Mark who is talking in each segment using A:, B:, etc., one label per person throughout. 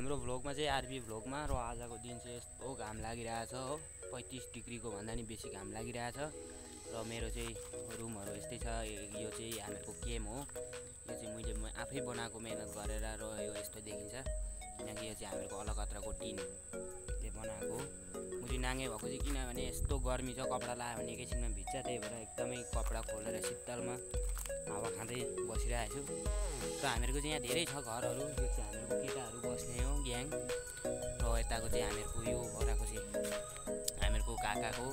A: हाम्रो भ्लगमा चाहिँ आरबी भ्लगमा र आजको दिन चाहिँ यस्तो घाम लागिरहेछ हो 35 डिग्रीको भन्दा नि बेसी घाम लागिरहेछ र मेरो चाहिँ रुमहरु यस्तै छ यो चाहिँ हामीहरुको केम हो यो चाहिँ मैले आफै बनाएको मेहनत गरेर र यो यस्तो देखिन्छ किनकि यो चाहिँ हामीहरुको अलकत्राको टिनले बनाएको मुजी नाङ्गे भएको चाहिँ किनभने यस्तो गर्मी छ कपडा लायो भने एकैछिनमा भिज्छ त्यही भएर एकदमै कपडा खोलेर शीतलमा हावा खाँदै बसिरहेछु र हामीहरुको चाहिँ यहाँ धेरै छ घरहरु यो चाहिँ हामीहरुको केटाहरु बस्ने हो ग्याङ र यताको चाहिँ हामीहरुको यो भराको चाहिँ हामीहरुको काकाको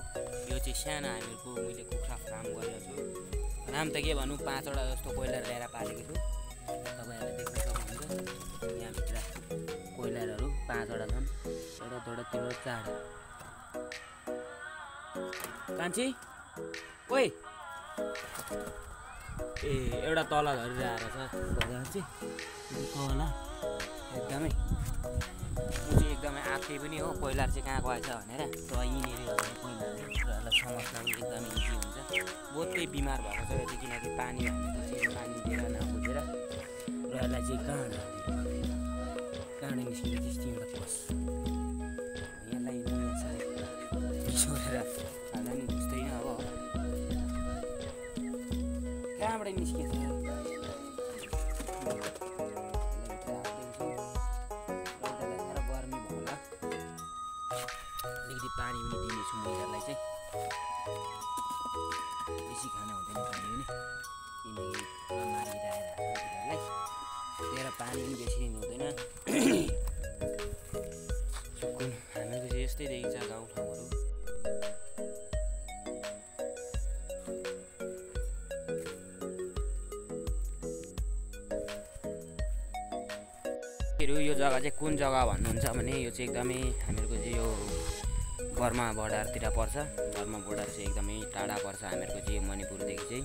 A: यो चाहिँ सानो हामीहरुको मैले कुखुरा फार्म गरेको छु नाम त के भन्नु 5 वटा जस्तो कोइलर ल्याएर पालेको छु तपाईहरुले देख्न सक्नुहुन्छ यहाँ भित्र कोइलरहरु 5 वटा छन् एउटा दुईटा तीनवटा 4 कान्छी ओइ ए एउटा तल झरिरहेको छ भगवान चाहिँ होला एकदमै म चाहिँ एकदमै आँखे पनि हो कोइलर चाहिँ कहाँको आएछ भनेर र यिनीहरू हो भने कोइलरलाई समस्या एकदमै इजी हुन्छ बहुतै बिमार भएको छ यो चाहिँ किनकि पानी हालेपछि पानी दिएर नबुझेर र यसलाई चाहिँ कहाँ निस्किन्छ त्यस्तो एउटा पस यसलाई छोडेर हाल्दा नि घुस्दैन अब कहाँबाट निस्केछ अलिकति पानी पनि दिनेछु म यिनीहरूलाई चाहिँ बेसी खाना हुँदैन पानी पनि किनकि पुरा मारिरहेको यिनीहरूलाई त्यही पानी पनि बेसी दिनु हुँदैन हामीहरूको चाहिँ यस्तै देखिन्छ गाउँठाउँहरू यो जग्गा चाहिँ कुन जग्गा भन्नुहुन्छ भने यो चाहिँ एकदमै हामीहरूको चाहिँ यो बर्मा बोर्डरतिर पर्छ बर्मा बोर्डर चाहिँ एकदमै टाढा पर्छ हामीहरूको चाहिँ यो मणिपुरदेखि चाहिँ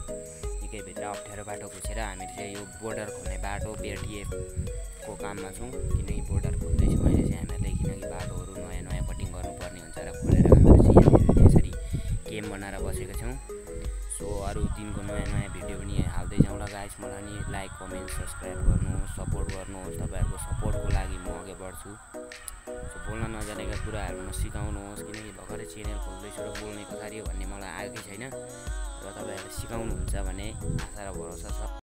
A: निकै भित्र अप्ठ्यारो बाटो घुसेर हामीहरू चाहिँ यो बोर्डर खोल्ने बाटो बिआरटिएफको काममा छौँ किनकि बोर्डर खोल्दैछौँ अहिले चाहिँ हामीहरूले किनकि बाटोहरू नयाँ नयाँ कटिङ गर्नुपर्ने हुन्छ र खोलेर हामीहरू चाहिँ यहाँनिर यसरी गेम बनाएर बसेका छौँ सो अरू दिनको नयाँ नयाँ भिडियो पनि हाल्दै जाउँला गाइस मलाई नि लाइक कमेन्ट सब्सक्राइब गर्नुहोस् सपोर्ट गर्नुहोस् तपाईहरुको सपोर्टको लागि म अघि बढ्छु सो बोल्न नजानेका कुराहरुमा सिकाउनुहोस् किनकि भर्खरै च्यानल खोल्दैछु र बोल्ने कसरी भन्ने मलाई आएकै छैन र तपाईहरुले सिकाउनुहुन्छ भने आशा र भरोसा छ।